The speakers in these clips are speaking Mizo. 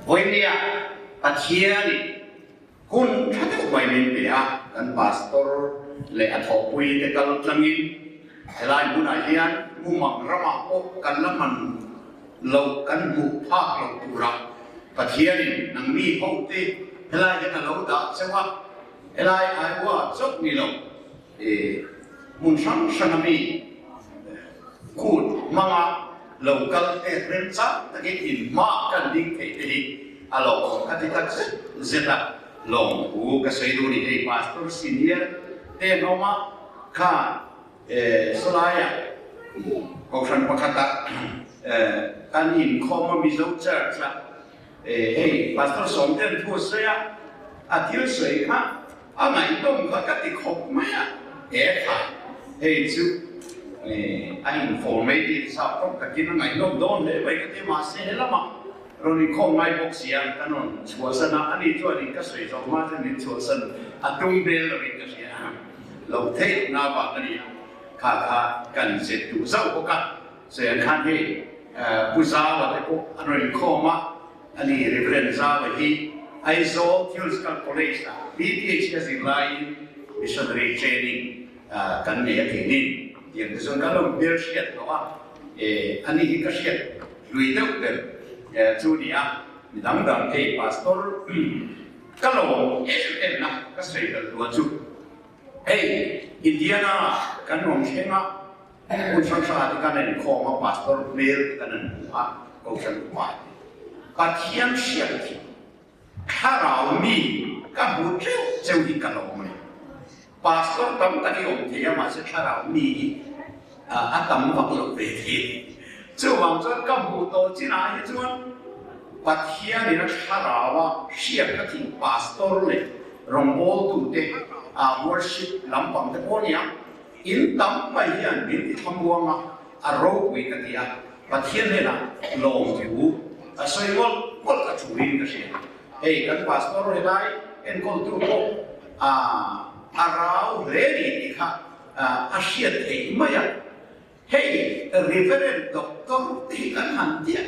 Vawinia Pathianin hun tha deuh mai min pe a, kan pastor leh a thawhpui te kal tlangin helai hmunah hian mumang ramah pawh kan la hman loh kan hmuh phak lo tura Pathianin nangni hote helai hian a lo dah cheu a, helai Iowa chauh ni lo hmun hrang hranga mi kut hmanga lo kal te remchang takin inhma kan ding theih te hi a lawmawm ka ti tak zet zet a, lawmthu ka sawi duh a ni. Hei Pastor Senior te an awm a, kha sawlaiah Kohhran pakhatah kan inkhawm a Mizo Church a, hei Pastor Sawmten thu a sawi a, a thil sawi kha A ngaihdawm kha ka ti khawp mai a, he kha hei chu a informative sap tawk takin a ngaihnawm dawn hle mai ka ti a, mahse he lamah rawn inkhawm ngai bawk si a, kan rawn chhuahsan a, ani chuanin ka sawi zawh hma chuan min chhuahsan a tum hmel lovin ka hria a, lo theih lohna avang a ni a, kha kha kan zet duh zauh bawk a, sawi ang khan hei Pu Zaua te pawh an rawn inkhawm a. A ni, Rev. Zaua hi Aizawl Theological College ah BTH a zir laiin Missionary Training kan nei a keinin tiang te chuan kan lo hmelhriat tawh a, a ni hi ka hriat hlui deuh ber chu ni a, mi dang dang hei Pastor ka lawm em em na ka sawi belh duah chu hei Indiana ah kan rawn thleng a, Hmun hrang hrangah te kan inkhawm a, pastor hmel te kan an hmu a, kohhran upa te. Pathian hriat hi thlarau mi ka hmu teuh cheu hi ka lawm a ni. Pastor tam tak hi awm thei a, mahse thlarau mi hi a tam vak loh ve thei a ni. Chuvang chuan ka hmuh tawh chinah hi chuan Pathianin a thlaraua hriat ka thing pastor leh rawngbawltute worship lampang te pawh a ni a, In tam mai hian min ti thlamuang a, a ropui ka ti a, Pathian hnenah lawmthu a sawi mawlh mawlh a thuin ka hria. Hei kan pastor helai enkawltu pawh a a rau hle ni tih kha a hriat theih mai a, hei Reverend Doctor te hi kan han tia,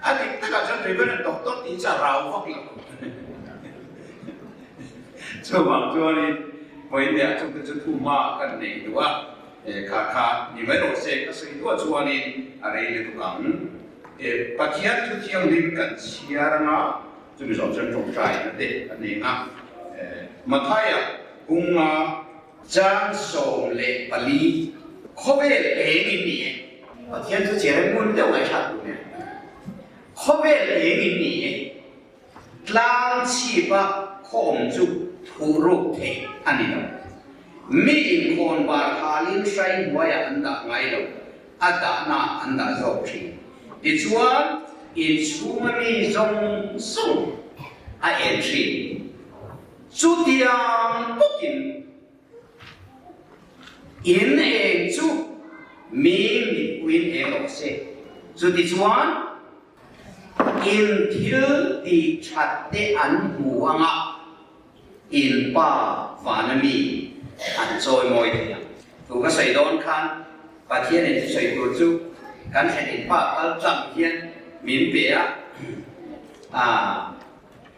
a dik takah chuan Reverend Doctor tih chu a rau vak lo. Chuvang chuanin Vawiinneah chungte chu thu hma kan nei duh a, kha kha ni mai rawh se ka sawi duah chuanin a rei lutuk ang. Pathian thu thianghlim kan chhiar anga chumi zawng chuan tawngtaina te kan nei ang a. Mathaia bunga chang 14 khawvel eng in ni e. Pathian thu chhiar hi ngun deuh ngaihthlak tur nen. Khawvel eng in ni e. Tlang chhipa khawm chu thuh ruk theih a ni lo. Mi inkhawn var halin hrai hnuaiah an dah ngai lo, a dahna an dah zawk thin. Tichuan, inchhunga mi zawng zawng a en thin. Chutiang bawkin in eng chu mi mitpuiin eng rawh se. Chutichuan, In thil tih that te an hmu anga in pa vana mi an chawi mawi thei ang. Thu ka sawi dawn khan Pathian in thusawi tur chu kan thlen in pa kal tlang hian min pe a, ah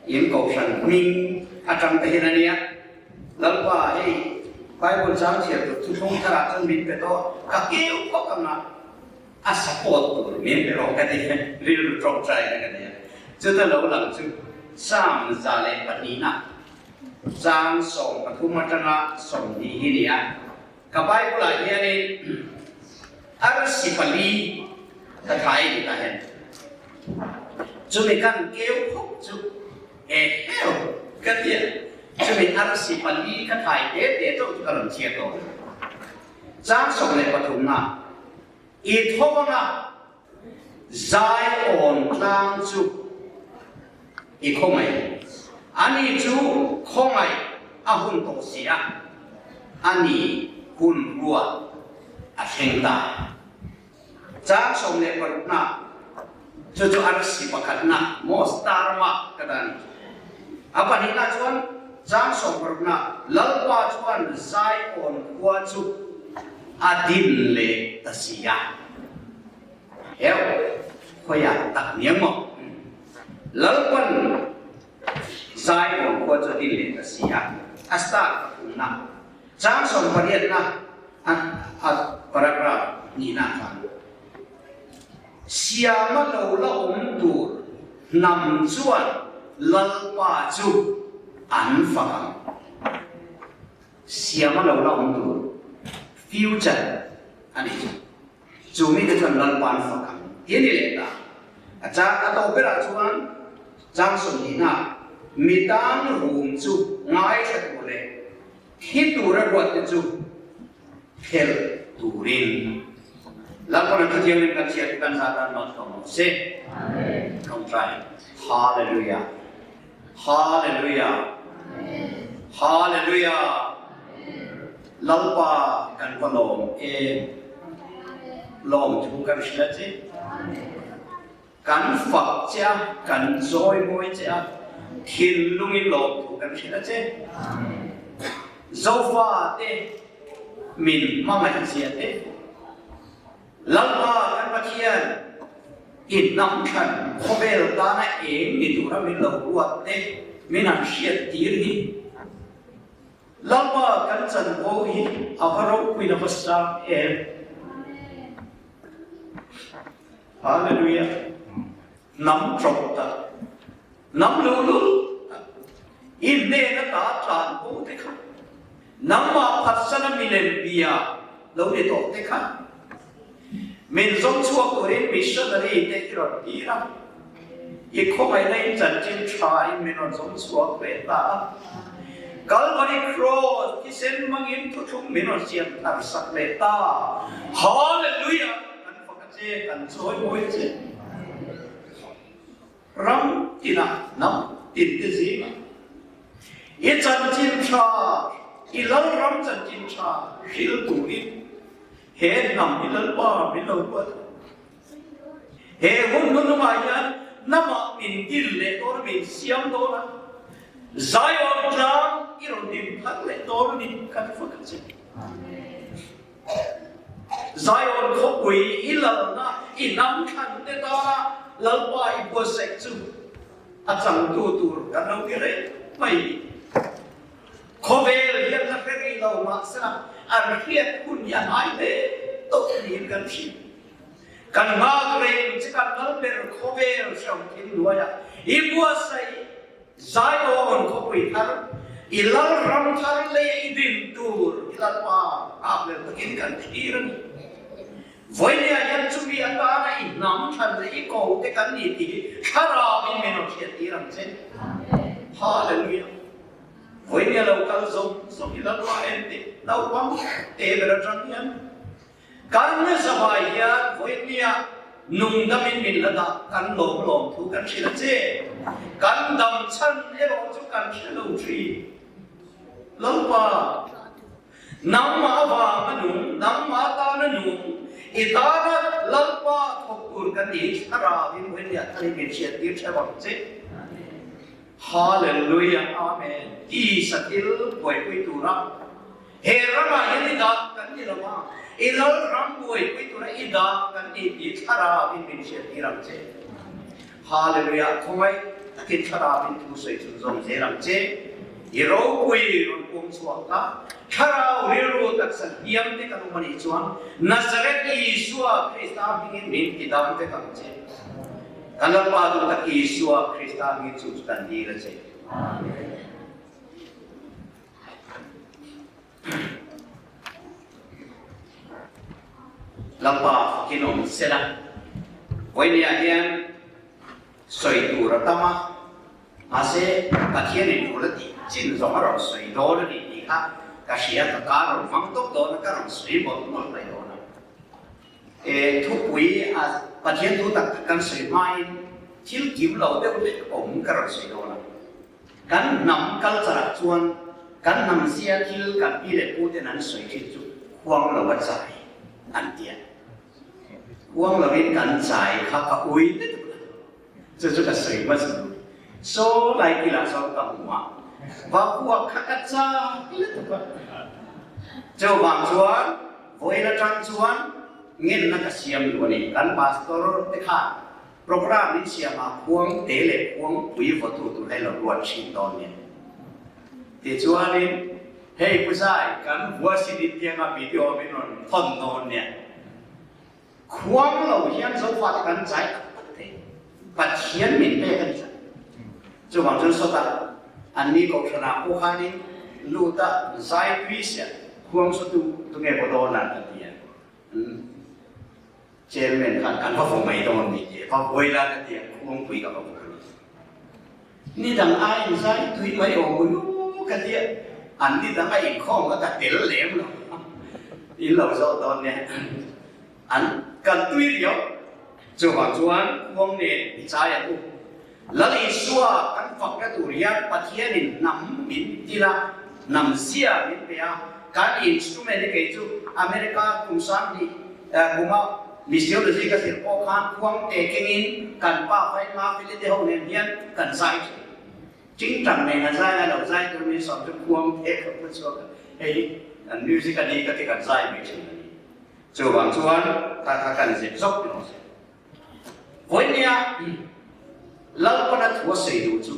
in kohhran hming atang te hian a nia. Lalpa hei Bible chang chhiar tur thuthlung tharah chuan min pe tawh a, ka keu khawp anga. A support tur min pe rawh ka ti rilru tawngtai na ka nei a, chuta lo lang chu Psalm 102 na chang 13 atanga 20 hi ni a, ka Bible ah hianin arsi pali ka thai ni ta hian chumi kan keu khawp chu eheu ka ti a, chumi arsi pali ka thai te te chauh chu ka rawn chhiar dawn. Chang 13 na i thawng a zai awn tlang chu i khawngaih. Ani chu khawngaih a hun tawh si a, ani hun ruat a thleng ta. Chang 16 na chu chu arsi pakhatna maw star mark ka ta ni. A pahnihna chuan chang 16 na Lalpa chuan Zion khua chu a din leh ta si a. Heuh, khawiah tak niang maw? Lalpan Zion khua chu a din leh ta si a, a start pathumna, chang sawmpariatna a paragraph nihna khan Siama lo la awm tur hnam chuan Lalpa chu an fak ang. Siama lo la awm tur future a nih chu. Chu mite chuan Lalpa an fak ang tih a ni leh ta. A chang a to berah chuan chang sawmhnihna mi tan rum chu ngaithla tur leh thi tura ruat te chu phelh turin Lalpa'n a thuthianghlim kan chhiar chu kan zah tan mawlh hlawm rawh se. Tawngtai. Hallelujah. Hallelujah. Hallelujah. Lalpa kan va lawm em. Lawm thu kan hria che. Kan fak che a, kan zawi mawi che a, thinlungin lawmthu kan hrilh a che. Zofa te min hmangaih zia te, Lalpa kan Pathian i hnam thlan khawvel tana eng ni tura min lo ruat te min han hriat tir hi. Lalpa kan chanvo hi a va ropuiin a va sang em. Hallelujah! Hnam ṭawp tak, hnam luhlul tak, i hnen ata tlan bo te kha, nangmah phatsana milem bia lo ni tawh te kha, min zawng chhuak turin missionary te i rawn tir a, i khawngaihna in chanchin tha in min rawn zawng chhuak ve ta a. Calvary Cross thisen hmangin thuthlung min rawn siam thar sak leh ta. Hallelujah! Kan fak a che, kan chawi mawi a che. Ram tinah hnam tin te zingah i chanchin tha, i Lalram chanchin tha hril turin he hnam hi Lalpa min lo ruat a. He hun hnuhnungah hian hnamah min dil leh dawn a, min siam dawn a, Zion tlang i rawn dim thar leh dawn a ni kan fak a che. Zion khawpui i lalna i hnam thlan te tana Lalpa i buatsaih chu a changtu tur kan lo ti reng mai ni. Khawvel hian la hre rih lo mahsela an hriat hun hi a hnai hle tawh niin kan hria. Kan nghak reng che kan lal ber khawvel hram thil hnuaiah i buatsaih Zion khawpui thar, i lal ram thar lei a i din tur i Lalpa nghak lel takin kan thlir a ni. Vawinia hian chumi atana i hnam thlan leh i ko te kan ni tih hi thlarauin min rawn hriattir ang che. Hallelujah! Vawinia lo kal zawng zawng i Lalpa en teh naupang te ber atang hian Kan zavai hian vawinia nungdamin min la dah kan lawm lawm thu kan hrilh a che. Kan dam chhan erawh chu kan hre lo thin. Lalpa, nangmah avanga nung, nangmah tana nung, i tana Lalpa thawk tur kan ni thlarauin vawinia tharin min hriattir theuh ang che. Hallelujah Amen Tisa thil buaipui tura he ramah hian i dah kan ni lo a, i lal ram buaipui tura i dah kan ni tih thlarauin min hriattir ang che. Hallelujah Khawngaih takin thlarauin thu sawi chhun zawm zel ang che. I ropui rawn pawm chhuak ta. Thlarau rilru taksa hniam te kan awm a nih chuan Nazareth Isua Krista hmingin min ti dam vek ang che. Kan Lalpa duh tak Isua Krista hmingin chu chu kan dil a che. Lalpa fakin awm sela. Vawinia hian sawi tur a tam a, mahse Pathianin tul a tih chin zawng a rawn sawi dawn a ni tih kha ka hria, ka kar rawn hmang tawp dawn a, ka rawn sawi mawlh mawlh mai dawn a. He thupui a Pathian thu tak tak kan sawi hmain thil kim lo deuh lek awm ka rawn sawi dawn a. Kan hnam culture ah chuan kan hnam zia thil kan pi leh pu ten an sawi thin chu khuang lo a chai an ti a. Khuang lovin kan chai kha ka ui lutuk a. Chu chu ka sawi hmasa duh. Saw lai kilah sawn ka hmu a, va kuak kha ka chak lutuk a. Chuvang chuan vawiin atang chuan ngenna ka siam duh a ni. Kan pastor te khan. Programme in siam ah khuang te leh khuang pui vawtu tur hei lo ruat thin dawn nia. Tichuanin hei Pu Zai kan vua sin in tianga video min rawn thawn dawn nia. Khuang lo hian Zofate kan zai tak tak thei. Pathian min pek a ni tlat. Chuvang chuan sawtah anni kohhran ah pawh khanin lut a zai tui siah khuang sawtu tunge vaw dawn a kan ti a. Chairman khan kan va vaw mai dawn ni tih va buai la ka ti a, khuangpui ka va vaw ni. Ni dang aiin zai tui mai awm u ka ti a, an ni dang a inkhawm kha ka tel lem lo. In lo zawh dawn nia, an kan tui riau. Chuvang chuan khuang nen i chai ang u. Lal Isua kan fakna tur hian Pathianin hnam min til a, hnam zia min pe a, kan instrument hi kei chu America kum 20 kuma missiology ka zir pawh khan khuang te kengin kan pa fain Mafeli te ho nen hian kan zai thin. Tingtang nen a zai a lo zai tur min sawm chu khuang te ka pu chhuak a, hei kan music a ni ka ti kan zai mai thin a ni. Chuvang chuan kha kha kan zir zawk ni rawh se. Vawinia Lalpana thu a sawi duh chu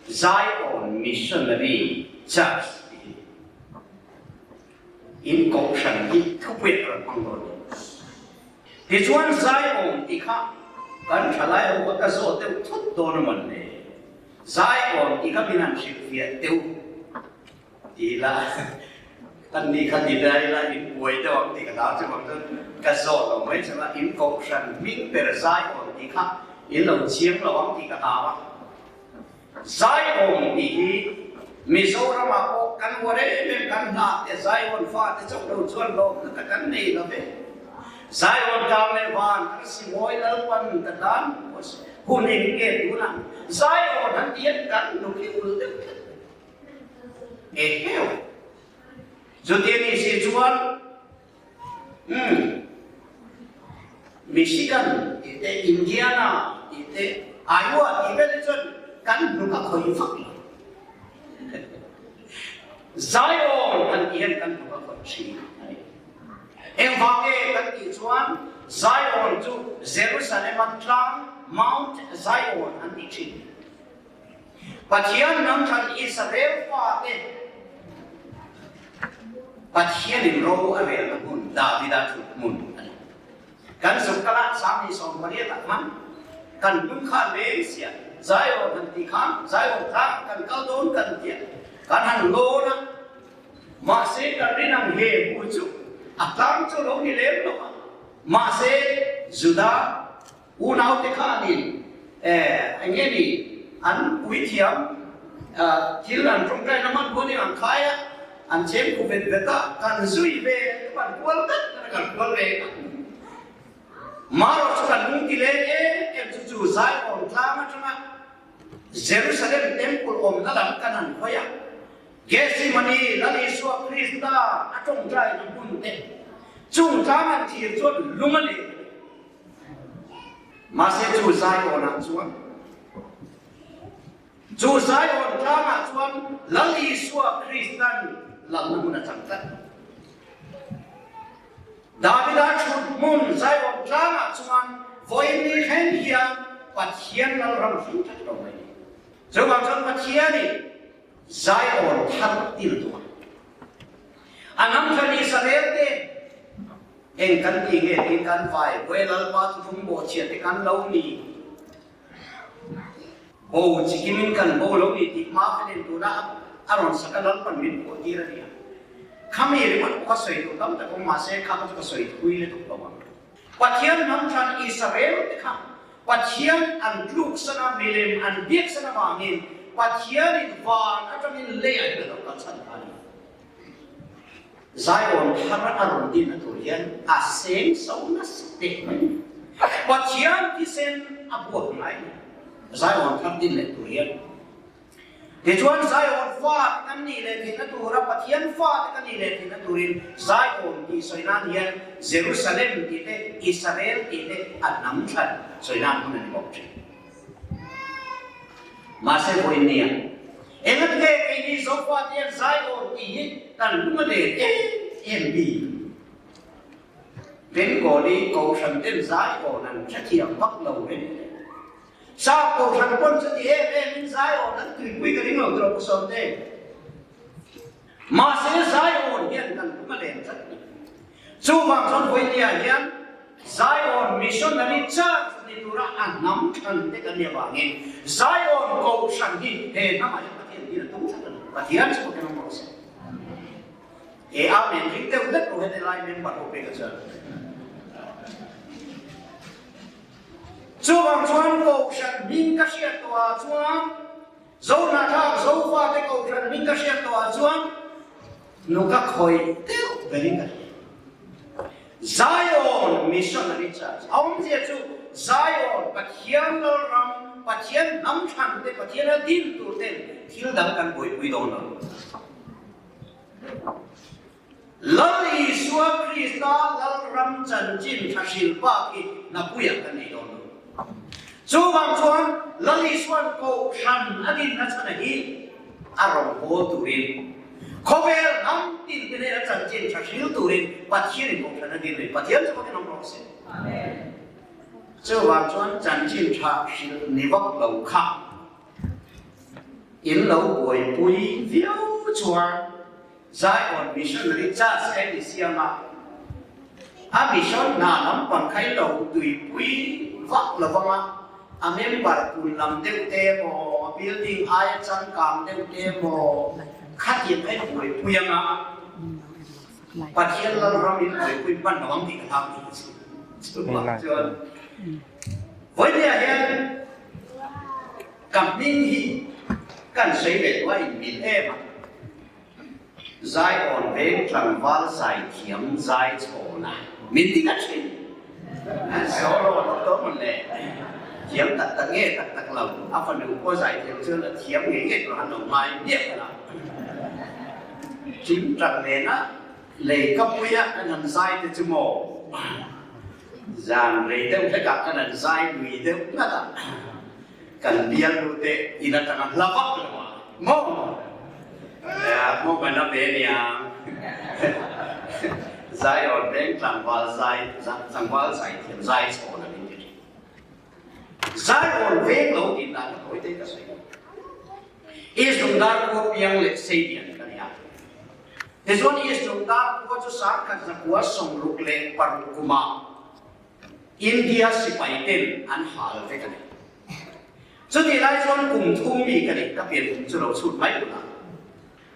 Zion Missionary Church tih hi in kohhran hi thupuiah ka rawn hmang dawn a ni. Tichuan Zion tih kha kan thalai ho kha ka zawh deuh thut dawn a mawn le? Zion tih kha min han hrilhfiah deuh. Ti ila, kan ni kha ti dai ila in buai deuh ang tih ka hlau chu vang chuan ka zawh lo mai chu a, in kohhran hming ber Zion tih kha in lo chiang lo ang tih ka hlau a. Zion tih hi Mizoramah pawh kan uar em em kan hna te Zion fa te chauh lo chuan lawmna ta kan nei lo ve. Zion tlang leh van arsi mawi Lalpan ka tan hun engke tunah Zion han ti hian kan nuphi ul deuh tlat. Eheu! Chuti a nih si chuan, umm, Michigan tih te, Indiana tih te, Iowa tih vel hi chuan kan hnuk a khawih vak lo. Zion kan tih hian kan hnuk a khawih thin a ni. Engvang nge kan tih chuan Zion chu Jerusalem-a tlang Mount Zion an tih thin. Pathian hnam thlan Israel fate Pathianin ro a relna hmun Davida thut hmun a ni. Kan zuk kal ah 28 ah khan kan hmun kha leng sia Zion han ti khan Zion tlang kan kal dawn kan tia kan han lawn a mahse kan rin ang he hu chu a tlang chu lo ni lem lo a mahse Juda Unaute khanin eng nge ni an puithiam thil an tawngtaina hman huanin an khai a, an cheng khu vet vet a, kan zui ve kan kual vek a, kan kual ve a. Marawh chu kan lung ti leng em em chu chu Zion tlang atanga Jerusalem temple awmna lam kan han hawi a, Gethsemane Lal Isua Krista a tawngtaina hmun te chung tlang an thlir chuan lung a leng a ni. Mahse chu Zion-ah chuan, chu Zion tlangah chuan Lal Isua Kristan lalna hmun a chang tlat. Davida thut hmun Zion tlangah chuan vawiin ni thleng hian Pathian lalram hring tlat lo mai ni. Chuvang chuan Pathianin Zion thar tir duh a. A namthlan Israel te Eng kan ti nge tiin kan vai Buai Lalpa thuthlung bawhchhiah te kan lo ni. Bo chikimin kan bo lo ni tih hma felin tuna a rawn sak a Lalpan min phuah tir a nia. Khami ringawt pawh kha sawi tur tam tak awm mahse kha kha chu ka sawi thui lutuk lo ang. Pathian hnam thlan Israel te kha Pathian an tluk sana milem an biak san avangin Pathianin van atangin leiah hian a lo kalchhan ta a ni. Zion thar a rawn dinna tur hian a seng so nasa teh mai. Pathian thisen a buak ngai lo Zion thar din leh tur hian. Tichuan Zion fa te kan nih leh theihna tura Pathian fa te kan nih leh theihna turin Zion tih sawi nan hian Jerusalem tih te Israel tih te a hnam thlan sawi nan hun a ni bawk thin. Mahse vawinia engatnge keini Zofa te hian Zion tih hi kan lung a len em em bik? Bengali Kohhran ten Zion an hrethiam vak lo reng le. Sap Kohhran pawn chuti em em in Zion an tuipui ka ring lo tawh Pu Sawmte. Mahse Zion hian kan tum a lem tlat ni. Chuvang chuan vawinia hian Zion Missionary Church ni tura a hnam thlan te kan nih avangin Zion Kohhran hi he hnamah hian Pathian hian a tum tlat a ni. Pathian chu ka rawng rawh se. He Amen ring deuh hlek lo hian helai member ho pek a chuan. Chuvang chuan Kohhran hming ka hriat tawhah chuan Zohnahthlak Zofate Kohhran hming ka hriat tawhah chuan nuka khawih deuh berin ka hria. Zion Missionary Church a awmzia chu Zion Pathian Lalram, Pathian hnam thlan te, Pathian a din tur ten thil dang kan buaipui dawn lo. Lal Isua Krista Lalram chanchin tha hrilh bak hi hnapuiah kan nei dawn lo. Chuvang chuan Lal Isua'n Kohhran a dinna chhana hi a rawn haw turin, khawvel hnam tin te nena chanchin tha hril turin Pathianin Kohhran a din rih. Pathian chu fakin awm rawh se. Chuvang chuan chanchin tha hrilh ni vak lo kha In lo buaipui viau chuan Zion Missionary Church kha in siam a, a mission hna lampang kha in lo tuipui vak lo vang a, a member kun lam deuh te emaw, a building aia changkang deuh te emaw khatiang kha in buaipui ang a, Pathian Lalram in buaipui hman lo ang tih ka hlau tih ka chim. Chuvang chuan vawinia hian Ka hming hi kan sawi ve tawh a inmil em a, Zaiawn veng tlangval zaithiam zai chhawna min ti ka thin. Solo a lo tawh mawn le, thiam tak tak nge tak tak lo, a fanu pawh zaithiam chuan a thiam ngei ngei tur han lo ngai miah la. Thim tak nena lei ka puia kan han zai te chu maw? Zan rei deuh hlekah kan han zai lui deuh ngat a, kan bialnu te in atanga hla vak lo a, maw? Maw kan la ve nia, zai awn reng tlangval zai, tlangval zai thiam zai chhawn a min ti thin. Zai awn veng lo tih dan ka tawi te ka sawi. East Lungdar khua piang leh Seidian ka ni a. Tichuan East Lungdar khua chu 1966 kumah India sipai ten an hal vek a ni. Chutih lai chuan kum thum mi ka ni, ka pian kum chu lo chhut mai ula.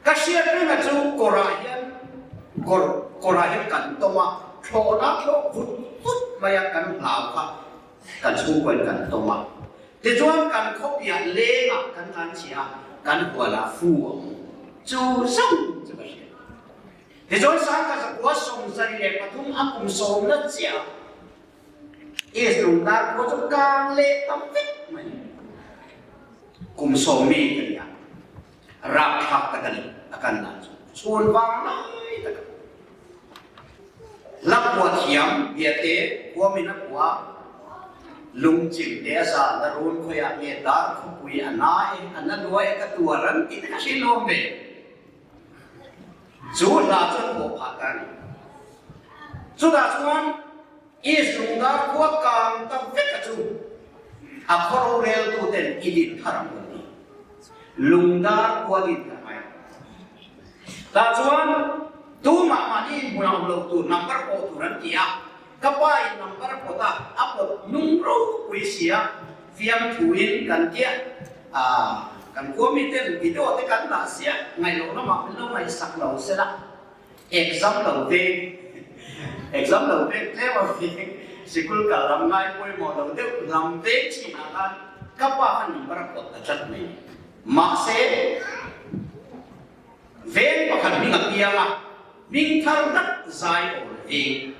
Ka hriat renga chu kawrah hian kawr kawrah hian kan tawm a, thlawhna thlawh vut vut maia kan hlau kha kan chhungkaw in kan tawm a. Tichuan kan khawpiah lengah kan tlan chhia a, kan hualah fu a awm. Chu zau chu ka hria. Tichuan 1973 a kum sawmna chiah East Lungdar khua chu kang leh ta vek mai. Kum sawmi ka ni a, rapthlak tak a ni a kan dan chu. Chhun vang lai tak a. Hlapua thiam biate huamin a pua, lungchim te a zan a run khawiah nge dar khawpui a na e, a na lua e ka tuar an tih te kha hrilh awm ve. Chu hla chuan pawh phah ta a ni. Chutah chuan East Lungdar khua kang ta vek a chu a khaw roreltu ten i din thar ang an ti. Lungdar khua din thar mai. Tah chuan tumah mahni inhmun a awm lo tur number pawh tur an ti a, ka pa in number a pawt a, a pawt nung ropui sia, fiamthuin kan tia a, kan khua mi ten video te kan dah sia, ngaih loh lamah min lo ngaihsak lo sela, exam lo veng, exam lo veng tlem a veng, sikul kal lam ngai pawimawh lo deuh lam veng chinah khan ka pa khan number a pawt ta tlat mai. Mahse, veng pakhat hming a piang a, hming thar dak zai awn veng.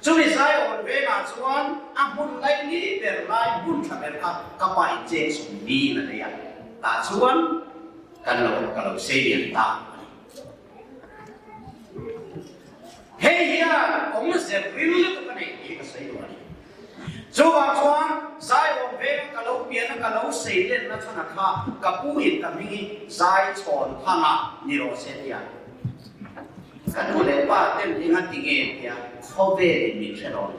Chumi zai awn vengah chuan a hmun laili ber lai hmun tha ber kha ka pa in cheng sawm niin a nei a, tah chuan kan lo ka lo sei lian ta a ni. Hei hian awmze ril lutuk a nei tih hi ka sawi duh a ni. Chuvang chuan Zaiawm venga ka lo pian a ka lo sei lenna chhan a kha ka pu in ka hming hi Zaichhawn Thanga ni rawh se tia. Ka nu leh pa ten eng a ti nge tia khawvelin min hre rawn.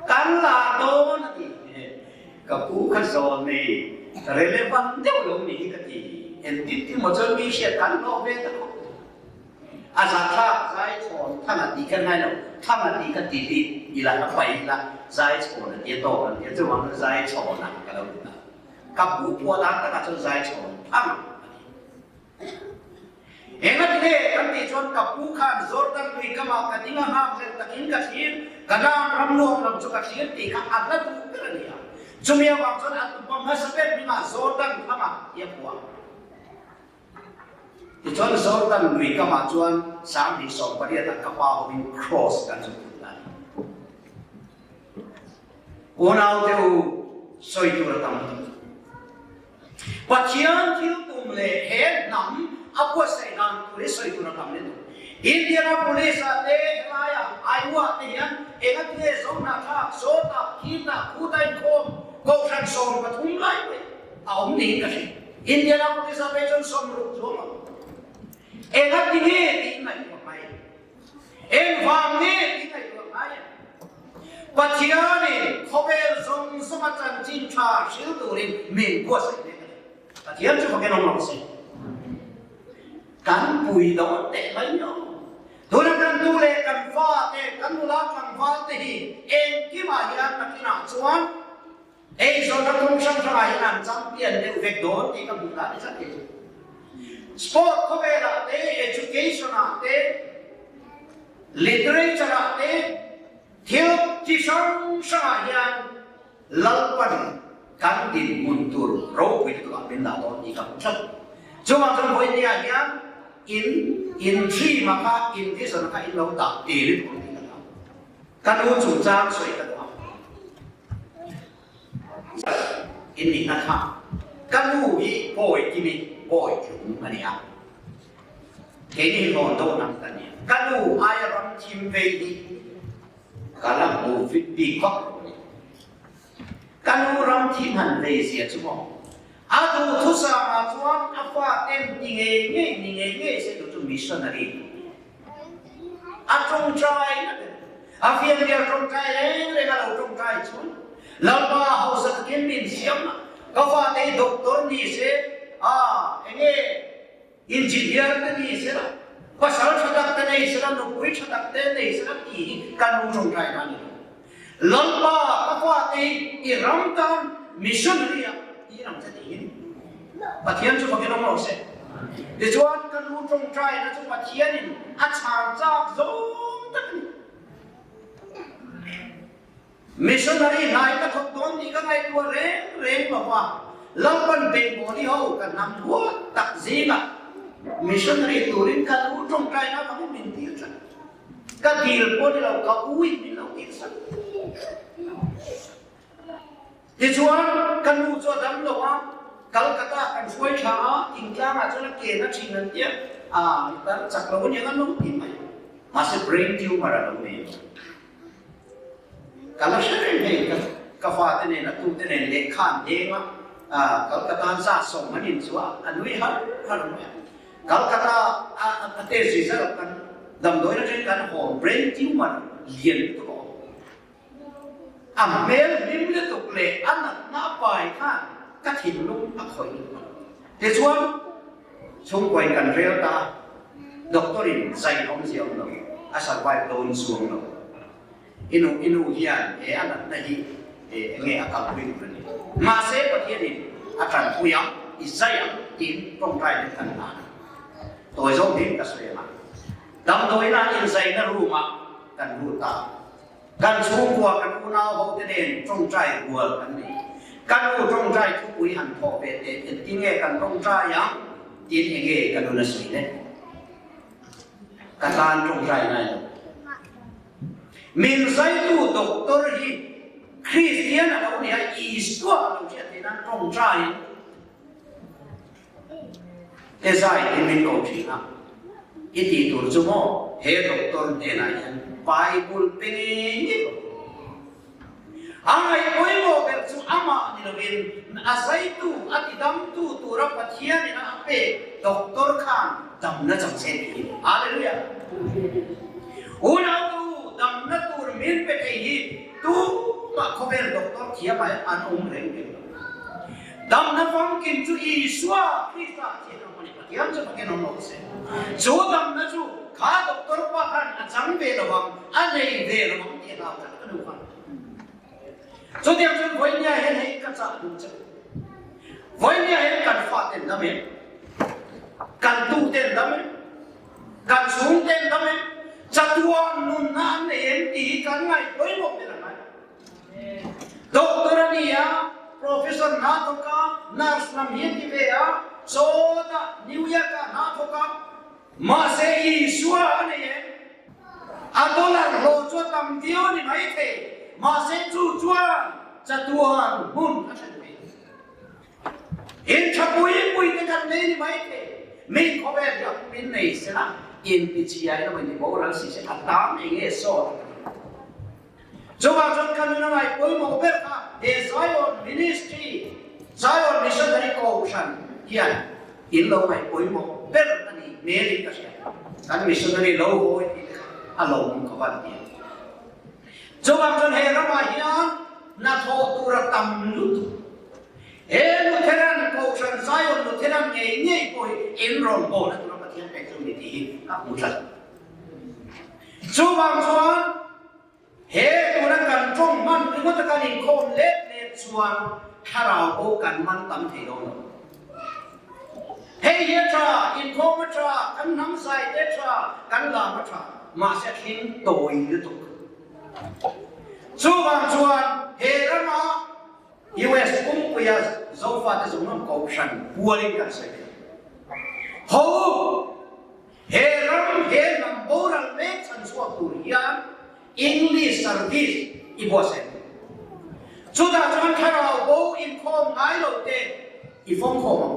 Kan la dawn a ti. Ka pu kha zawn nei relevant deuh lo ni hi ka ti. Engtin tin maw chuan mi hriat kan hlawh ve ta khawp. A zahthlak zai chhawn thang a tih kher ngai lo, thang a tih kha ti bik ila ka paih ila zai chhawn a ti a tawk an ti a, chuvang chuan zai chhawn ah ka lo duh a. Ka pu phuah dan takah chuan zai chhawn thang a ni. Engati nge kan tih chuan ka pu khan Jordan lui kamah ka ding a nghak hlel takin ka thlir, Kanaan ram nuam lam chu ka thlir tih kha a hla duh ber a ni a. Chumi avang chuan a tupa hmasa ber hmingah Jordan thangah ti a phuah. Tichuan Jordan lui kamah chuan 2018 ah ka pa hovin cross kan zuk thut lai. Unaute u, sawi tur a tam lutuk. Pathian thil tum leh he hnam a buatsaih dan tur hi sawi tur a tam lutuk. Indianapolis ah te helaiah Iowa te hian engatinge Zohnahthlak, Sawtah, Khitah, Khuta inkhawm Kohhran 13 lai mai a awm niin ka hria. Indianapolis ah phei chuan 60 chuang a awm. Engati nge tih ngaihtuah ngai em? Engvang nge tih ngaihtuah ngai em? Pathianin khawvel zawng zawnga chanchin tha hril turin min buatsaih mek a ni. Pathian chu fakin awm rawh se. Kan pui dawn teh mai lo. Tuna kan tu leh kan fa te, kan nula tlangval te hi engkimah hian nakinah chuan Eizawnna kawng hrang hrangah hian an champion deuh vek dawn tih ka hmuh dan ni tlat kei chu. Sport khawvelah te, education ah te, literature ah te, thil chi hrang hrangah hian Lalpan kan dinhmun tur ropui lutuk ah min dah dawn tih ka hmu tlat. Chungah chuan vawinia hian in in dream a kha, in vision a kha in lo dah tir i tur tih ka hlau. Ka nu chungchang sawi ka duh a. In nihna kha ka nu hi pawi kimi pawi tlung a ni a, keini hi hlawn dawn ang ka ni a. Ka nu aia ram thim vei hi ka la hmu fit bik vak lo a ni. Ka nu ram thim han vei zia chu maw? A duhthusangah chuan a faten ti ngei ngei ni ngei ngei se tu chu missionary. A tawngtai na ber. A fianrial tawngtai reng reng a lo tawngtai chuan Lalpa hausa takin min siam a, ka fate hi doctor ni se, a enge engineer te ni se la, pasal tha tak te nei se la, nupui tha tak te nei se la tih hi ka nu tawngtai na a ni lo. Lalpa ka fate hi i ram tan missionary ah i ram che tiin Pathian chu fakin awm rawh se. Tichuan ka nu tawngtaina chu Pathianin a chhan chak zawng tak a ni. Missionary hlai ka thawk dawn tih ka ngaihtuah reng reng lo va, Lalpan Bengali ho ka hnam huat tak zingah missionary turin ka nu tawngtaina avangin min dil tlat. Ka dil pawh ni lo, ka u in min lo dil sak. Tichuan, ka nu chu a dam lo a, Calcutta kan hruai tha a, thingtlang ah chuan a ke na thin an tia, a tar chak lo aniang an lo ti mai. Mahse brain tumor a lo nei lo. Ka la hre reng hei, ka ka fate nen a tute nen lehkha an deng a, Calcutta an za sawm an in chu a, a nui har har mai a. Calcutta a a te zui zar kan damdawi atangin kan haw brain tumor lian lutuk a awm. A hmel hlim lutuk leh a natna a pai khan ka thinlung a khawih lutuk. Tichuan chhungkuain kan rel ta a, doctor in zai awmzia awm lo, a survive dawn chuang lo. I nu i nu hian he a natna hi enge a kalpui tur a ni. Mahse Pathianin a tanpui ang, i zai ang tiin tawngtai te kan hlan a. Tawi zawk ding ka sawi ang a. Damdawiina inzaina room ah kan lut ta. Kan chhungkua kan unau ho te nen tawngtai rual kan nei. Ka nu tawngtai thupui han thawh ve teh engtin nge kan tawngtai ang tiin enge ka nun a sawi le. Ka tan tawngtai ngai lo. Min zaitu doctor hi Kristian a lo ni a, Isua a lo hriat theih nan tawngtaiin he zai hi min ko thin a. I tih tur chu maw he doctor hnenah hian Bible pe ngei ngei rawh. A ngaihpawimawh ber chu amah ni lovin a zaitu, a tidamtu tura Pathianin a pek. Doctor khan damna chang se tih hi. Hallelujah! Unau tu damna tur min pe thei hi tumah khawvel doctor thiam ah hian an awm reng reng lo. Damna famkim chu Isua Krista thian awm a ni. Pathian chu takin awm lo se. Chu damna chu kha doctor pa khan a chang ve lo ang, a nei ve lo ang tih a hlau tlat ka nu khan. Chutiang chuan vawinia hian hei ka chah duh che. Vawinia hian kan faten dam em? Kan tuten dam em? Kan chhungten dam em? Chatuan nunna an nei em tih hi kan ngaih pawimawh ber a ngai. Doctor a ni a, professor hna thawk a, nurse lam hi a ti ve a, sawtah New York-ah hna thawk a, Mahse Isua a nei em? A dollar hlawh chu a tam viau a ni maithei, mahse chu chuan chatuan hmun a thlen thei. In tha pui pui te kan nei ni maithei, mi khawvel hi a pum in nei sela, intichhiai emaw intiboral si se a tam eng nge sawt a ka ti. Chuvang chuan ka nuna ngai pawimawh ber kha he Zion Ministry, Zion Missionary Kohhran hian in lo ngaih pawimawh ber a ni hmelin ka hria. Kan missionary lo hawi tih te kha a lawmawm ka van ti a. Chuvang chuan he ramah hian hnathawh tur a tam lutuk. He Lutheran Kohhran, Zion Lutheran ngei ngei pawh hi in rawngbawlna tura Pathian pek chu ni tih hi a hmu tlat. Chuvang chuan he tuna kan tawng hman ringawt a kan inkhawm let let chuan thlarau pawh kan man tam thei dawn lo. Hei hi a tha, inkhawm a tha, kan hnam zai te a tha, kan lam a tha, mahse a thling tawi lutuk. Chuvang chuan he rama US pumpuia Zofate zawng zawng kohhran pualin kan sawi thei. Ho! He ram he hnam boral mek chhan chhuak tur hian English service i buatsaih ang. Chutah chuan thlarau bo inkhawm ngai lo te i fawmkhawm ang.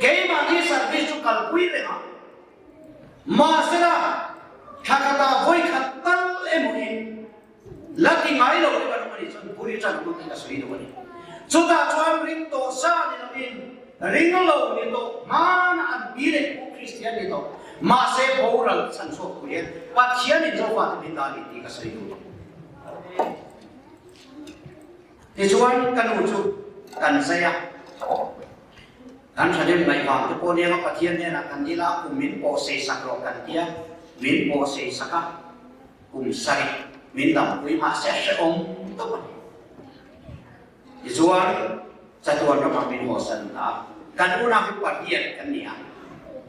Keimahni service chu kalpui reng a, mahsela thla khatah vawikhat tal emaw in La ti ngai lo te kan awm a nih chuan buri tan ang tih ka sawi duh a ni. Chutah chuan ring tawh sa ni lovin ring lo ni tawh hmana an pi leh pu Kristian ni tawh mahse boral chhan chhuak tur hian Pathianin Zofa te min dah a ni tih ka sawi duh a ni. Tichuan ka nu chu kan zai a, kan thahnem ngaihvang te pawh nia Pathian hnenah kan dil a, kum min pawh sei sak rawh kan tia, min pawh sei sak a. Kum sarih min dampui mahse a hrehawm tawp a ni. Tichuan, chatuan ramah min hawsan ta a. Kan unau hi pariat kan ni a,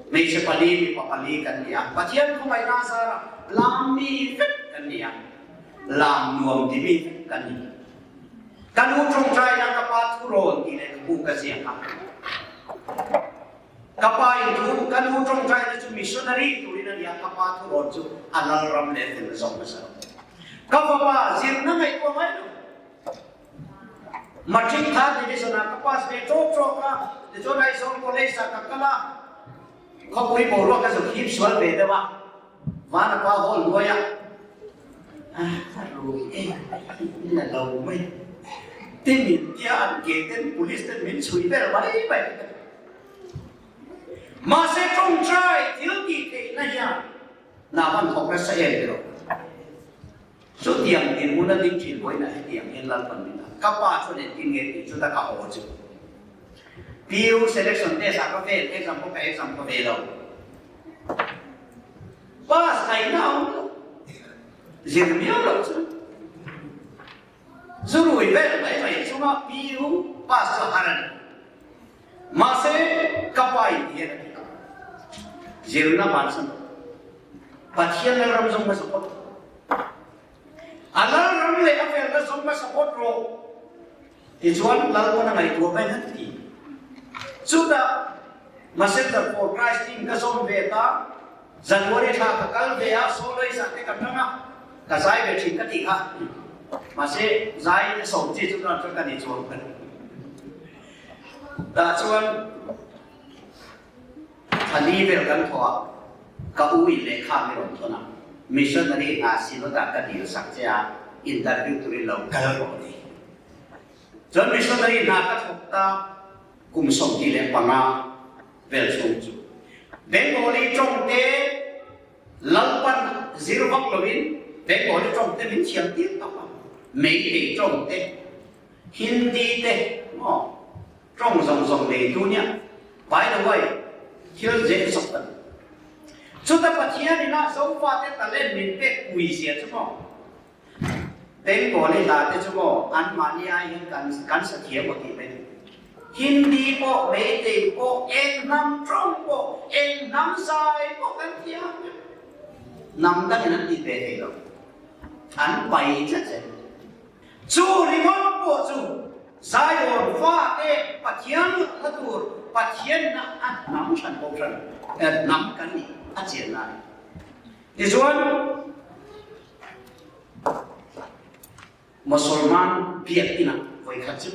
hmeichhe pali, mipa pali kan ni a. Pathian khawngaihna a zarah lam mi vek kan ni a, lam nuam ti mi vek kan ni. Ka nu tawngtaina ka pa thurawn tih leh ka pu ka ziak a. Ka pa in thu, ka nu tawngtaina chu missionary turin a ni a, ka pa thurawn chu a lal ram leh fel zawk nasa lo. Ka fapa zirna ngaihtuah ngai lo. Matric third division ah ka pass ve tawk tawk a, tichuan Aizawl College ah ka kal a, khawpui boruak ka zuk hip sual ve deuh a, Vanapa hall hnuai ah a rui em in a lo mai. Timin tia an ke ten police ten min chhui vel mai mai. Mahse tawngtai thil tih theihna hian hna hman thawk nasa em ti lo. Chutiang dinhmun a ding thin vawiinah hetiang hian Lalpan min a ka pa chuan engtin nge tih chuta ka haw chu. PU selection test ah ka fail, exam pawh ka exam pha ve lo. Pass ngaihna a awm lo. Zir miau lo chu. Zu rui vel mai mai chunga PU pass chu a har a ni. Mahse, ka pa in hian a ti a. Zirna bansan Pathian Lalram zawng hmasa phawt. A Lalram leh a felna zawng hmasa phawt rawh. Tichuan Lalpawn a ngaihtuah mai han ti. Chutah Messenger for Christ team ka zawm ve ta. January thla ka kal ve a, soloist ah te ka tang a, ka zai ve thin ka tih kha. Mahse, zai sawm chi chu chuan ka ni chuang. Tah chuan thali vel kan thawh a, ka u in lehkha mi rawn thawn a, missionary hna synod ah ka dil sak che a, interview turin lo kal rawh a ti. Chuan missionary hna ka thawk ta kum 25. Vel chhung chu Bengali tawng te Lalpan zir vak lovin Bengali tawng te min thiam tir tak a, Meitei tawng te, Hindi te maw tawng zawng zawng neitu nia. By the way, thil zeh zawk ka ni. Chuta Pathian ina Zofate talent min pek pui zia chu maw Bengali hla te chu maw anmahni ai hian kan kan sa thiam aw tih mai ni. Hindi pawh, Meitei pawh, eng hnam tawng pawh, eng hnam zai pawh kan thiam vek. Hnam dangin an tih ve thei lo. An pai tlat zel. Chu ringawt pawh chu Zion fate Pathian hla tur Pathianna a hnam hran pawh hran hnam kan nih a chian lai. Tichuan, Mosolman biak inah vawi khat chu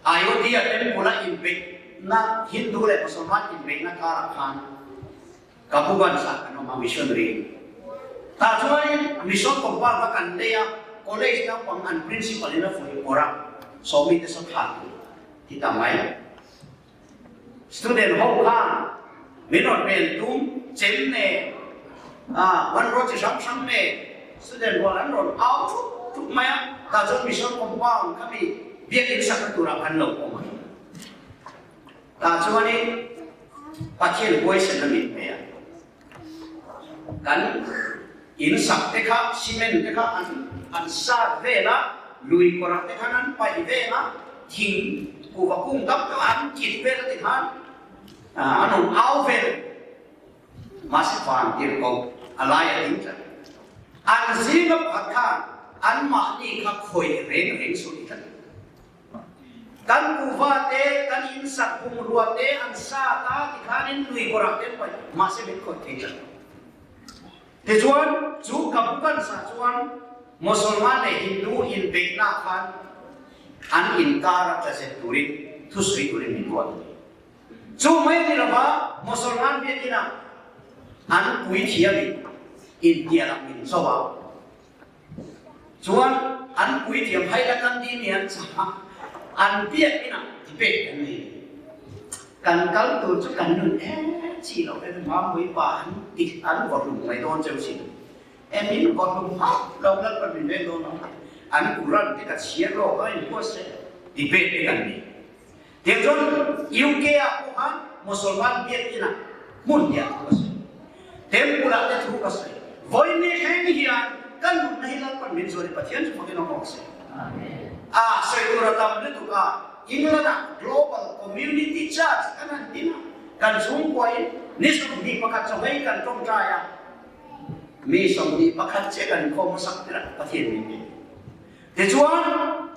Ayodhya temple-a inbeihna, Hindu leh Mosolman inbeihna karah khan Kabugansa kan awm a, missionary. Tah chuanin mission compound kha kan lei a, college naupang an principal in a fuih pawrh a, sawmi te saw thla tur ti ta mai. Student ho khan min rawn pen tum chem nen ah hmanraw chi hrang hrang nen student rual an rawn au thup thup mai a, tah chuan mission compound kha mi biakin sakna turah kan lo awm a ni. Tah chuanin Pathian huaisen a min pe a, kan in sak te kha cement te kha an an sat vel a, lui kawrah te khan an paih vel a, thing kuhva kung tam tak an kit vel a ti khan an rawn au vel mahse van tirhkoh a lai a ding tlat. An zinga pakhat khan anmahni kha khawih reng reng suh ti tlat. Kan kuhva te, kan in sak bungrua te an sat a, tikhanin lui kawrah te an paih, mahse min khawih thei tlat lo. Tichuan, chu ka bu kan sah chuan Mosolman leh Hindu inbeihna khan an inkar a tla zet turin thusui turin min ruat a ni. Chu mai ni lova Mosolman biakina an puithiamin inhnial ang min cho a, Chuan an puithiam Hailakandi mi an chah a, an biak inah debate an nei. Kan kal tur chu kan nun em chi loh em Mamui pa an ti an vawhlum mai dawn cheu sin. Em in vawhlum hauh lo Lalpan min veng dawn lo. An Quran te ka chhiar lawk a inpawh se debate te kan nei. Tiang chuan UK ah pawh khan Mosolman biak inah hmun hniah thu ka sawi. Temple ah te thu ka sawi. Vawiin thleng hian ka nunna hi Lalpan min zuar i Pathian chu fakin awm awk se. A sawi tur a tam lutuk a, England ah Global Community Church kan han tin a, kan chhungkua in ni 21 chawhei kan tawngtai a, mi 21 che kan khawm hmasak ber a Pathian min pe. Tichuan,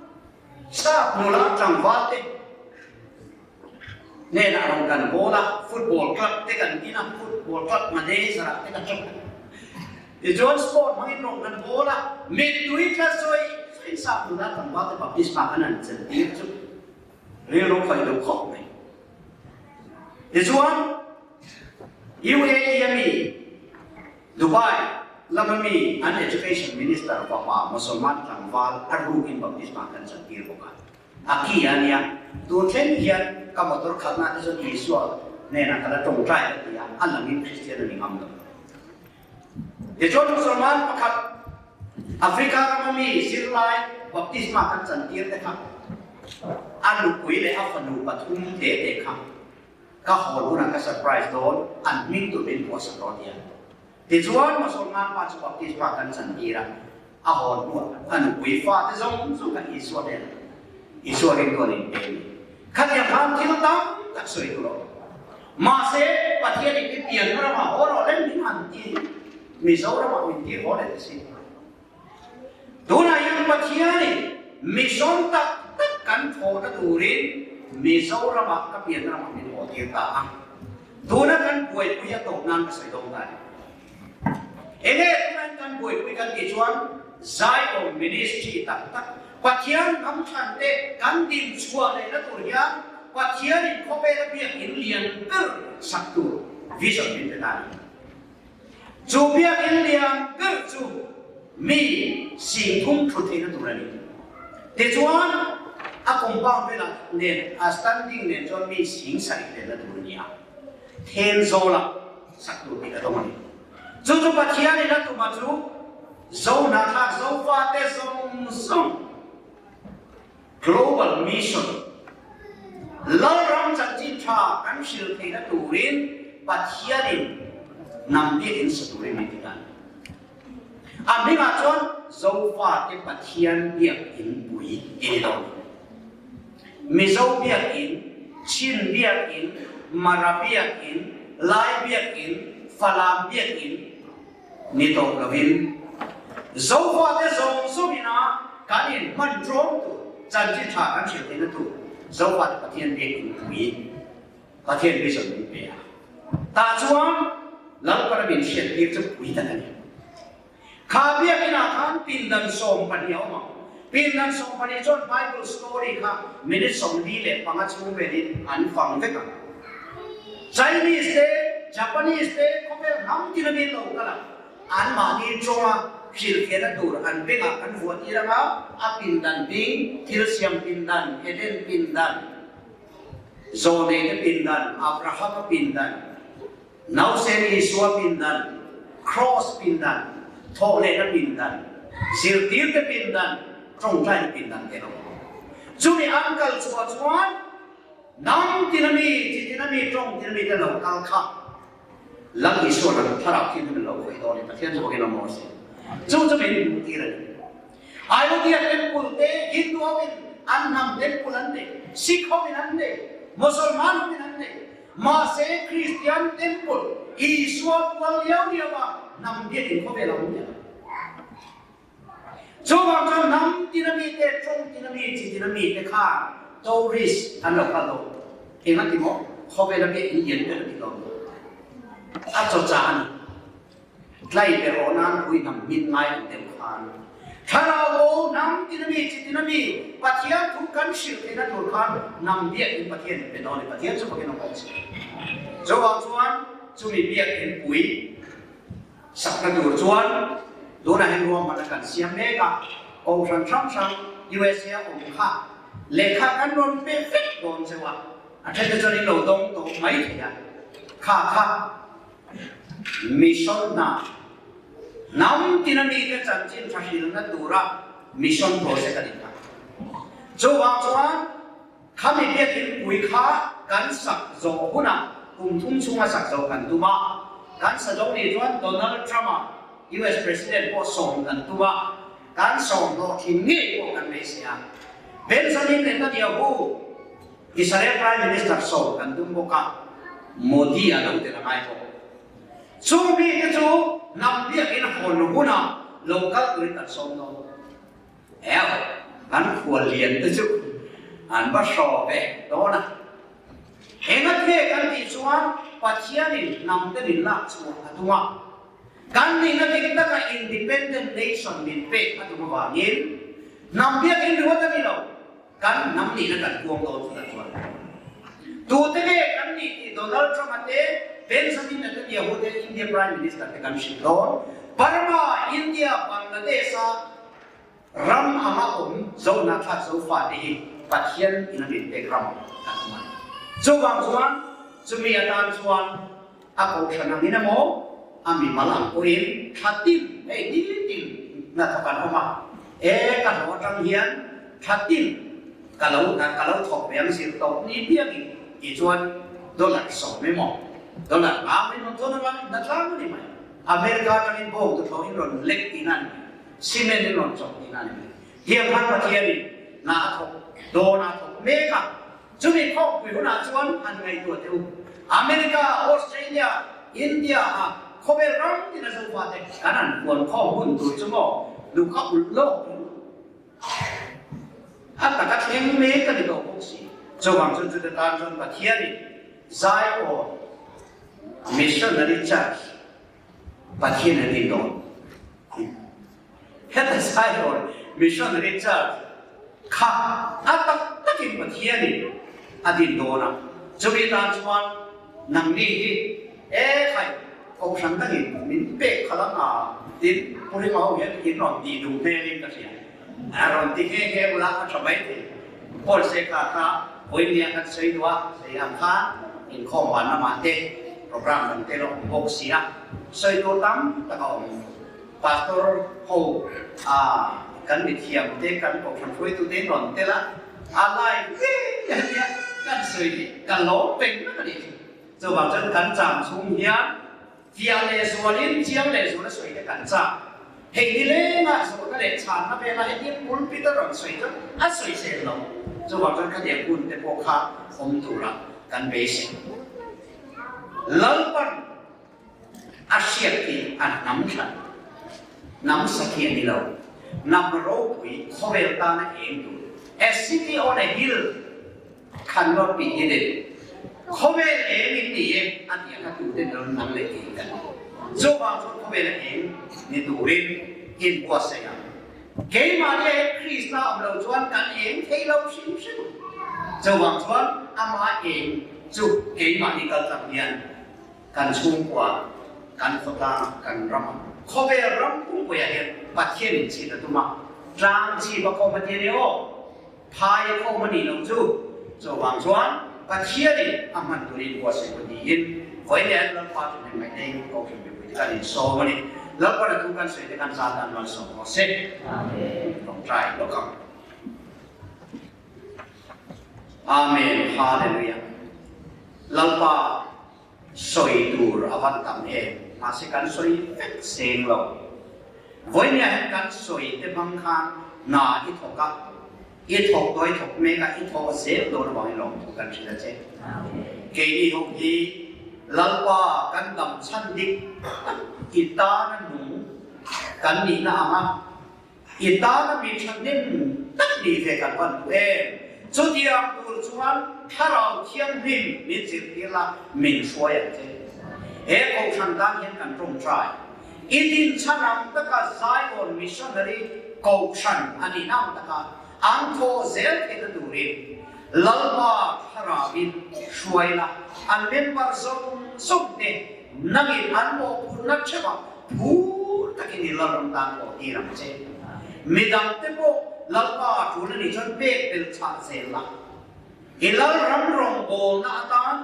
Sap nula tlangval te hnenah rawn kan bawl a, football club te kan din a, football club manager ah te ka chawk a. Tichuan sport hmangin rawn kan bawl a, mittui tla sawi sawiin sap nula tlangval te baptisma kan han chelh tir chu rilru khawih duh khawp mai. Tichuan UAE a mi Dubai lama mi an Education Minister fapa Mosolman tlangval a rukin baptisma kan chantir bawk a. A ki a nia, tun thleng hian ka motor khalhna te chuan Isua hnenah ka la tawngtai ka ti a, a langin Kristian a ni ngam lo. Tichuan Mosolman pakhat Africa rama mi zirlai baptisma kan chantir te kha a nupui leh a fanu pathum te te kha Ka hawl hunah ka surprise dawn, an hming tur min phuahsak rawh tia. Tichuan Mosolman pa chu baptisma kan chan tir a, a hawl hnuah a nupui fate zawng zawng kha Isua hnenah Isua ringtu an inpe a ni. Khatiang khan thil tam tak sawi tur a awm. Mahse, Pathianin i pianna ramah haw rawh lem min han ti hi Mizoramah min tir haw leh ta si. Tunah hian Pathianin mission tak tak kan thawhna turin Mizoramah ka pian ramah min haw tir ta a. Tuna kan buaipui a tawp nan ka sawi dawn ta a ni. Enge tuna kan buaipui kan tih chuan Zion Ministry tak tak Pathian hnam thlan te kan din chhuah lehna tur hian Pathianin khawvela biakinn lian ber sak tur vision min pe ta a ni. Chu biakinn lian ber chu mi 30 thu theihna tur a ni. Tichuan. A compound velah nen a standing nen chuan mi 70,000 lenna tur a ni a, Thenzawl ah sak tur tih ka dawng a ni. Chu chu Pathianin a tuma chu Zohnahthlak Zofate zawng zawng Global Mission Lalram chanchin tha kan hrilh theihna turin Pathianin hnam biakin sa turin min ti ta a ni. A hmingah chuan Zofate Pathian biakin pui i ni lo. Mizo biakin, Chin biakin, Mara biakin, Lai biakin, Falam biakin ni tawh lovin Zofate zawng zawngina kan inhman ṭawm tur, chanchin ṭha kan hrilh theihna tur Zofate Pathian biakin pui Pathian vision min pe a. Tah chuan Lalpana min hriattir chu pui tak a ni. Kha biakinah khan pindan 12 a awm ang. Pindan 12 chuan Bible story kha minute 45 chhung velin an fang vek ang. Chinese te, Japanese te khawvel hnam tin a min lo kal ang. Anmahni chawnga hrilhfiahna tur an bengah kan vuah tir ang a, a pindan ding, thil siam pindan, Eden pindan, Zawhneite pindan, Abrahama pindan, Nausen Isua pindan, Kraws pindan, Thawhlehna pindan, Zirtirte pindan, Tawngtaina pindan te lo. Chumi an kal chhuah chuan Nang tina mi, chi tina mi, tawng tina mi te lo kal kha Lal Isua lam thlarau thil hi min lo khawih dawn i Pathian zawkin a maw a si. Chu chu min hmuh tir a ni. Ayodhya temple te Hindu ho in an hnam temple an nei, Sikh ho in an nei, Mosolman ho in an nei. Mahse Kristian temple Isua pual liau liau a hnam biakin khawvel a awm leh lo. Chuvang chuan hnam tina mite, tawng tina mi, chi tina mite khan tourist an lo kal lo. Eng a ti maw? Khawvel a biakin lian ber a ti lo. A chawchah a ni. Tlai ber aw nan pui hnam hmin ngai ang deuh khan Thlarau bo hnam tina mi, chi tina mi, Pathian thu kan hrilh theihna tur khan hnam biakin Pathian in pe dawn i Pathian chu fakin a awm si. Chuvang chuan chumi biakin pui sakna tur chuan tunah hian ruahmanna kan siam mek a, Kohhran hrang hrang USA a awm kha lehkha kan rawn pe vek dawn cheu a, a thente chuan in lo dawng tawh mai thei a, kha kha Mission hna, Hnam tina mite chanchin tha hrilna tura mission project a ni ta. Chuvang chuan khami biakin pui kha kan sak zawh hunah kum thum chhunga sak zawh kan tum a, kan sa zo nih chuan Donald Trump-a US President pawh sawm kan tum a, kan sawm hlawh thin ngei pawh kan beisei a. Benjamin Netanyahu Israel Prime Minister sawm kan tum bawk a, Modi a lo tel a ngai bawk. Chung mite chu hnam biakin hawn hunah lo kal turin kan sawm dawn. Ew, kan khual lian te chu an va hraw ve dawn a. Enga nge kan tih chuan Pathianin hnam te min lak chhuah a tum a. Kan nihna dik taka independent nation min pek a tum avangin hnam biakin ringawt a ni lo. Kan hnam nihna kan puang dawn chutah chuan tute nge kan nih tih Donald Trump-a te, Benjamin Netanyahu te, India Prime Minister te kan hrilh dawn. Burma, India, Bangladesh-a ram anga awm Zohnahthlak Zofa te hi Pathian in a min pek ram kan awm a ni. Chuvang chuan chumi atan chuan a kohhran angin emaw a mimal ang pawhin thla tin hei nitin hnathawk an awm a, e ka hlawh atang hian thla tin ka lo ka lo thawk ve ang zir tawp ni piangin tih chuan dollar 10 emaw dollar 5 emaw chuan avangin hnatlang a ni mai. America atangin bawng tuthlawh in rawn lek tihna a ni mai, cement in rawn chawk tihna a ni mai. Tiang khan Pathianin hna a thawk dawn a thawk mek a. Chumi khawpui hunah chuan han ngaihtuah teh u. America, Australia, India ah khawvel ram tin a zofate kan han puan khawm hun tur chu maw duh kha ulh lawk in a taka thleng mek a ni tawh bawk si. Chuvang chuan chute tan chuan Pathianin Zion Missionary Church Pathian a din dawn. Heta Zion Missionary Church kha a tak takin Pathianin a din dawn a, chumi tan chuan nangni hi e khai kohhran dangin min pek khalh ang a tin Pu Ringa ho hian in rawn tih duh hmelin ka hria. A rawn ti nghe nghe ula a tha mai thei. Paul se kha kha vawinia kan sawi duh a, sawi ang khan inkhawm van lamah te program kan tel a awm bawk si a, sawi tur tam tak a awm. Pastor ho a kan mithiam te kan kohhran hruaitu te in rawn tel a, a lai ngei a nia kan sawi hi ka lawm peng vek a nih chu. Chuvang chuan kan cham chhung hian Fiah leh zualin chiang leh zual a sawi te kan chak. Hei ni lengah zawhna leh chhanna vela hetiang pulpit a rawn sawi chuan a sawi sel lo. Chuvang chuan khatiang hun te pawh kha awm tura kan beisei. Lalpan a hriat hi a hnam hran, hnam sakhi a ni lo, hnam ropui khawvel tana eng tur, a city on a hill, Khan not be hidden. Khawvel eng in ni e a ti a kha tu ten ram nang leh eng kan ni. Chuvang chuan khawvel a eng ni turin in buatsaih ang. Keimahni a Krista awm lo chuan kan eng thei lo hrim hrim. Chuvang chuan ama eng chu keimahni kal tlang hian kan chhungkua, kan khawtlang, kan ram a. Khawvel ram pumpuiah hian Pathian in chhit a tum a, tlang chhip a khawm a ti a ni aw. Phai a khawm a nih loh chu chuvang chuan Pathianin a hman turin buatsaih pawh niin vawi leh an Lalpa chu hnem ngaih nei Kohhran mipui te kan insawm a ni. Lalpa na thu kan sawi te kan zat dan malsawm rawh se. Tawngtai lawk ang. Amen Hallelujah. Lalpa sawi tur a van tam em mahse kan sawi vek seng lo. Vawinia hian kan sawi te hmang khan hna i thawk a, i thawk dawi thawk mek a, i thawh zel dawn avangin lawmthu kan hrilh a che. Keini ho hi Lalpa kan dam chhan dik tak i tana nung kan nihna ang a, I tana mi thahnem tak nih ve kan van duh em? Chutiang tur chuan Thlarau Thianghlim min zirtir la, min hruai ang che. He kohhran tan hian kan tawngtai. I dinchhan ang taka Zion Missionary Kohhran a nihna ang taka an thawh zel theihna turin Lalpa Thlarauin hruai la, an member zawng zawng te nangin an mawhphurhna theuhah Phur takin i lalram tan pawh tir ang che. Midangte pawh Lalpa tul a nih chuan pek bel chah zel la. I lalram rawngbawlna atan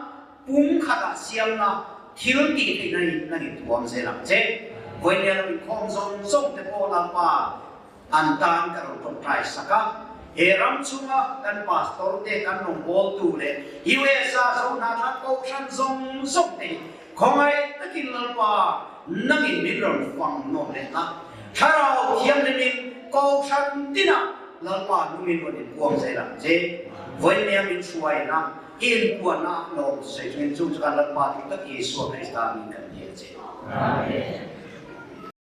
pum khatah siamna thil tih theihna in nang in thuam zel ang che. Vawinia lo inkhawm zawng zawng te pawh Lalpa an tan ka rawn tawngtai sak a. He ram chhunga kan pastor te, kan rawngbawltu leh USA Zohnahthlak Kohhran zawng zawng te hi Khawngaih takin Lalpa nangin min rawn fang nawm leh a, Thlarau Thianghlimin Kohhran tinah Lalpa nungin rawn inpuang zel ang che. Vawinia min hruaina i inpuanna lawm sawi chungin chung chu kan Lalpa dik tak Isua Krista min kan dil che. Amen.